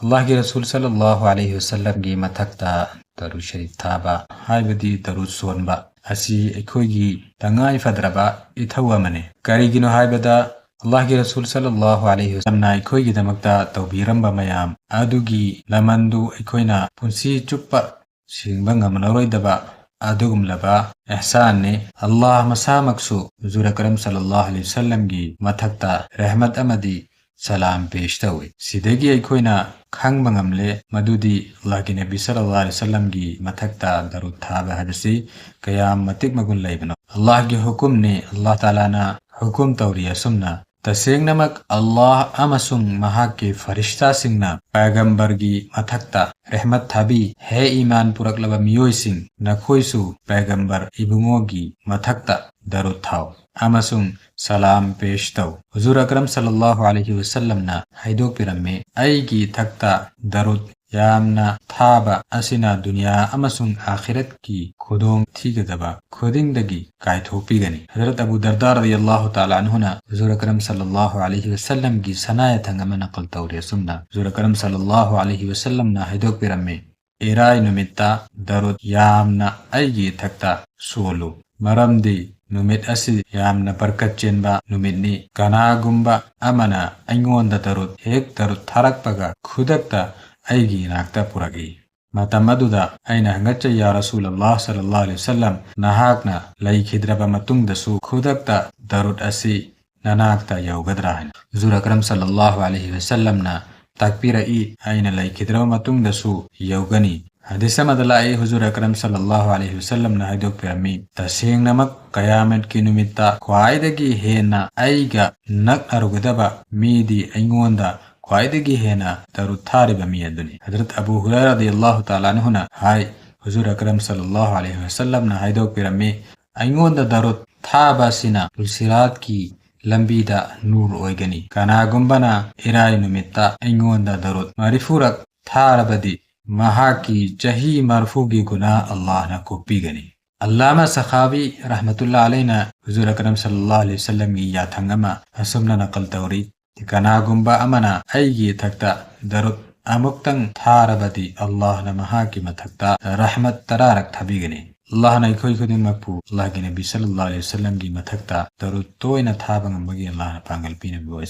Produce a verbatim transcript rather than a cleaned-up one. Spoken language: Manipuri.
ꯑꯜꯂꯥꯍꯒꯤ ꯔꯁꯨꯜ ꯁꯜꯂꯜꯂꯥꯍꯨ ꯑꯂꯩꯍꯤ ꯋꯁꯜꯂꯝꯒꯤ ꯃꯊꯛꯇ ꯗꯔꯨꯗ ꯁꯔꯤꯐ ꯊꯥꯕ, ꯍꯥꯏꯕꯗꯤ ꯗꯔꯨꯗ ꯁꯣꯟꯕ ꯑꯁꯤ ꯑꯩꯈꯣꯏꯒꯤ ꯇꯉꯥꯏ ꯐꯗ꯭ꯔꯕ ꯏꯊꯧ ꯑꯃꯅꯤ꯫ ꯀꯔꯤꯒꯤꯅꯣ ꯍꯥꯏꯕꯗ, ꯑꯜꯂꯥꯍꯒꯤ ꯔꯁꯨꯜ ꯁꯜꯂꯜꯂꯥꯍꯨ ꯑꯂꯩꯍꯤ ꯋꯁꯜꯂꯝꯅ ꯑꯩꯈꯣꯏꯒꯤꯗꯃꯛꯇ ꯇꯧꯕꯤꯔꯝꯕ ꯃꯌꯥꯝ ꯑꯗꯨꯒꯤ ꯂꯃꯟꯗꯨ ꯑꯩꯈꯣꯏꯅ ꯄꯨꯟꯁꯤ ꯆꯨꯞꯄ ꯁꯤꯡꯕ ꯉꯝꯂꯔꯣꯏꯗꯕ ꯑꯗꯨꯒꯨꯝꯂꯕ ꯑꯦꯍꯁꯥꯟꯅꯤ꯫ ꯑꯜꯂꯥꯍ ꯃꯁꯥꯃꯛꯁꯨ ꯍꯨꯖꯨꯔ ꯑꯀꯔꯝ ꯁꯜꯂꯜꯂꯥꯍꯨ ꯑꯂꯩꯍꯤ ꯋꯁꯜꯂꯝꯒꯤ ꯃꯊꯛꯇ ꯔꯍꯃꯠ ꯑꯃꯗꯤ ꯁꯂꯥꯝ ꯄꯦꯁ ꯇꯧꯏ꯫ ꯁꯤꯗꯒꯤ ꯑꯩꯈꯣꯏꯅ ꯈꯪꯕ ꯉꯝꯂꯦ ꯃꯗꯨꯗꯤ ꯑꯜꯂꯥꯍꯒꯤ ꯅꯕꯤ ꯁꯜꯂꯜꯂꯥꯍꯨ ꯑꯂꯩꯍꯤ ꯋꯁꯜꯂꯝꯒꯤ ꯃꯊꯛꯇ ꯗꯔꯨꯗ ꯊꯥꯕ ꯍꯥꯏꯕꯁꯤ ꯀꯌꯥꯝ ꯃꯇꯤꯛ ꯃꯒꯨꯟ ꯂꯩꯕꯅꯣ꯫ ꯑꯜꯂꯥꯍꯒꯤ ꯍꯨꯀꯨꯝꯅꯤ, ꯑꯜꯂꯥꯍ ꯇꯥꯂꯥꯅ ꯍꯨꯀꯨꯝ ꯇꯧꯔꯤ ꯑꯁꯨꯝꯅ, "ꯇꯁꯦꯡꯅꯃꯛ ꯑꯜꯂꯥꯍ ꯑꯃꯁꯨꯡ ꯃꯍꯥꯛꯀꯤ ꯐꯔꯤꯁꯇꯥꯁꯤꯡꯅ ꯄꯥꯏꯒꯝꯕꯔꯒꯤ ꯃꯊꯛꯇ ꯔꯍꯃꯠ ꯊꯥꯕꯤ, ꯍꯦ ꯏꯃꯥꯟ ꯄꯨꯔꯛꯂꯕ ꯃꯤꯑꯣꯏꯁꯤꯡ, ꯅꯈꯣꯏꯁꯨ ꯄꯥꯏꯒꯝꯕꯔ ꯏꯕꯨꯡꯉꯣꯒꯤ ꯃꯊꯛꯇ ꯗꯔꯨꯗ ꯊꯥꯎ ꯑꯃꯁꯨꯡ ꯁꯂꯥꯝ ꯄꯦꯁ ꯇꯧ꯫" ꯍꯨꯖꯨꯔ ꯑꯀꯔꯝ ꯁꯜꯂꯜꯂꯥꯍꯨ ꯑꯂꯩꯍꯤ ꯋꯁꯜꯂꯝꯅ ꯍꯥꯏꯗꯣꯛꯄꯤꯔꯝꯃꯤ, "ꯑꯩꯒꯤ ꯏꯊꯛꯇ ꯗꯔꯨꯗ ꯌꯥꯝꯅ ꯊꯥꯕ ꯑꯁꯤꯅ ꯗꯨꯅꯤꯌꯥ ꯑꯃꯁꯨꯡ ꯑꯥꯈꯤꯔꯠꯀꯤ ꯈꯨꯗꯣꯡ ꯊꯤꯒꯗꯕ ꯈꯨꯗꯤꯡꯗꯒꯤ ꯀꯥꯏꯊꯣꯛꯄꯤꯒꯅꯤ꯫" ꯍꯖꯔꯠ ꯑꯕꯨ ꯗꯔꯗꯥ ꯔꯗꯤꯌꯜꯂꯥꯍꯨ ꯇꯥꯂꯥ ꯑꯟꯍꯨꯅ ꯍꯨꯖꯨꯔ ꯑꯀꯔꯝ ꯁꯜꯂꯜꯂꯥꯍꯨ ꯑꯂꯩꯍꯤ ꯋꯁꯜꯂꯝꯒꯤ ꯁꯅꯥ ꯌꯥꯊꯪ ꯑꯃ ꯅꯀꯜ ꯇꯧꯔꯤ꯫ ꯑꯁꯨꯝꯅ ꯍꯨꯖꯨꯔ ꯑꯀꯔꯝ ꯁꯜꯂꯜꯂꯥꯍꯨ ꯑꯂꯩꯍꯤ ꯋꯁꯜꯂꯝꯅ ꯍꯥꯏꯗꯣꯛꯄꯤꯔꯝꯃꯤ, "ꯏꯔꯥꯏ ꯅꯨꯃꯤꯠꯇ ꯗꯔꯨꯗ ꯌꯥꯝꯅ ꯑꯩꯒꯤ ꯏꯊꯛꯇ ꯁꯣꯜꯂꯨ, ꯃꯔꯝꯗꯤ ꯅꯨꯃꯤꯠ ꯑꯁꯤ ꯌꯥꯝꯅ ꯕꯔꯀꯠ ꯆꯦꯟꯕ ꯅꯨꯃꯤꯠꯅꯤ꯫ ꯀꯅꯥꯒꯨꯝꯕ ꯑꯃꯅ ꯑꯩꯉꯣꯟꯗ ꯗꯔꯨꯗ ꯍꯦꯛ ꯗꯔꯨꯗ ꯊꯥꯔꯛꯄꯒ ꯈꯨꯗꯛꯇ ꯑꯩꯒꯤ ꯏꯅꯥꯛꯇ ꯄꯨꯔꯛꯏ꯫ ꯃꯇꯝ ꯑꯗꯨꯗ ꯑꯩꯅ ꯍꯪꯒꯠꯆꯩ, ꯌꯥ ꯔꯁꯨꯂꯜꯂꯥꯍ ꯁꯜꯂꯜꯂꯥꯍꯨ ꯑꯂꯩꯍꯤ ꯋꯁꯜꯂꯝ, ꯅꯍꯥꯛꯅ ꯂꯩꯈꯤꯗ꯭ꯔꯕ ꯃꯇꯨꯡꯗꯁꯨ ꯈꯨꯗꯛꯇ ꯗꯔꯨꯗ ꯑꯁꯤ ꯅꯅꯥꯛꯇ ꯌꯧꯒꯗ꯭ꯔꯥ?" ꯍꯥꯏꯅ꯫ ꯍꯨꯖꯨꯔ ꯑꯀꯔꯝ ꯁꯜꯂꯜꯂꯥꯍꯨ ꯑꯂꯩꯍꯤ ꯋꯁꯜꯂꯝꯅ ꯇꯥꯛꯄꯤꯔꯛꯏ, "ꯑꯩꯅ ꯂꯩꯈꯤꯗ꯭ꯔꯕ ꯃꯇꯨꯡꯗꯁꯨ ꯌꯧꯒꯅꯤ꯫" ꯍꯗꯤꯁ ꯑꯃꯗ ꯂꯥꯛꯏ, ꯍꯨꯖꯨꯔ ꯑꯀꯔꯝ ꯁꯜꯂꯜꯂꯥꯍꯨ ꯑꯂꯩꯍꯤ ꯋꯁꯜꯂꯝꯅ ꯍꯥꯏꯗꯣꯛꯄꯤꯔꯝꯃꯤ, "ꯇꯁꯦꯡꯅꯃꯛ ꯀꯌꯥꯃꯠꯀꯤ ꯅꯨꯃꯤꯠꯇ ꯈ꯭ꯋꯥꯏꯗꯒꯤ ꯍꯦꯟꯅ ꯑꯩꯒ ꯅꯛꯅꯔꯨꯒꯗꯕ ꯃꯤꯗꯤ ꯑꯩꯉꯣꯟꯗ ꯈ꯭ꯋꯥꯏꯗꯒꯤ ꯍꯦꯟꯅ ꯗꯔꯨꯗ ꯊꯥꯔꯤꯕ ꯃꯤ ꯑꯗꯨꯅꯤ꯫" ꯍꯖꯔꯠ ꯑꯕꯨ ꯍꯨꯔꯥꯏꯔꯥ ꯔꯗꯤꯌꯜꯂꯥꯍꯨ ꯇꯥꯂꯥ ꯑꯟꯍꯨꯅ ꯍꯥꯏ, ꯍꯨꯖꯨꯔ ꯑꯀꯔꯝ ꯁꯜꯂꯜꯂꯥꯍꯨ ꯑꯂꯩꯍꯤ ꯋꯁꯜꯂꯝꯅ ꯍꯥꯏꯗꯣꯛꯄꯤꯔꯝꯃꯤ, "ꯑꯩꯉꯣꯟꯗ ꯗꯔꯨꯗ ꯊꯥꯕ ꯑꯁꯤꯅ ꯄꯨꯜꯁꯤꯔꯥꯠꯀꯤ ꯂꯝꯕꯤꯗ ꯅꯨꯔ ꯑꯣꯏꯒꯅꯤ꯫ ꯀꯅꯥꯒꯨꯝꯕꯅ ꯏꯔꯥꯏ ꯅꯨꯃꯤꯠꯇ ꯑꯩꯉꯣꯟꯗ ꯗꯔꯨꯗ ꯃꯔꯤꯐꯨꯔꯛ ꯊꯥꯔꯕꯗꯤ, ꯃꯍꯥꯛꯀꯤ ꯆꯍꯤ ꯃꯔꯐꯨꯒꯤ ꯒꯨꯅꯥ ꯑꯜꯂꯥꯍꯅ ꯀꯣꯛꯄꯤꯒꯅꯤ꯫" ꯑꯜꯂꯥꯃꯥ ꯁꯈꯥꯕꯤ ꯔꯍꯃꯇꯨꯜꯂꯥ ꯑꯂꯩꯅ ꯍꯨꯖꯨꯔ ꯑꯀꯔꯝ ꯁꯜꯂꯜꯂꯥꯍꯨ ꯑꯂꯩꯍꯤ ꯋꯁꯜꯂꯝꯒꯤ ꯌꯥꯊꯪ ꯑꯃ ꯑꯁꯨꯝꯅ ꯅꯀꯜ ꯇꯧꯔꯤ, "ꯀꯅꯥꯒꯨꯝꯕ ꯑꯃꯅ ꯑꯩꯒꯤ ꯏꯊꯛꯇ ꯗꯔꯨꯗ ꯑꯃꯨꯛꯇꯪ ꯊꯥꯔꯕꯗꯤ ꯑꯜꯂꯥꯍꯅ ꯃꯍꯥꯛꯀꯤ ꯃꯊꯛꯇ ꯔꯍꯃꯠ ꯇꯔꯥꯔꯛ ꯊꯥꯕꯤꯒꯅꯤ꯫ ꯑꯜꯂꯥꯍꯅ ꯑꯩꯈꯣꯏ ꯈꯨꯗꯤꯡꯃꯛꯄꯨ ꯑꯜꯂꯥꯍꯒꯤ ꯅꯕꯤ ꯁꯜꯂꯜꯂꯥꯍꯨ ꯑꯂꯩꯍꯤ ꯋꯁꯜꯂꯝꯒꯤ ꯃꯊꯛꯇ ꯗꯔꯨꯗ ꯇꯣꯏꯅ ꯊꯥꯕ ꯉꯝꯕꯒꯤ ꯑꯜꯂꯥꯍꯅ ꯄꯥꯡꯒꯜ ꯄꯤꯅꯕꯤꯌꯨ꯫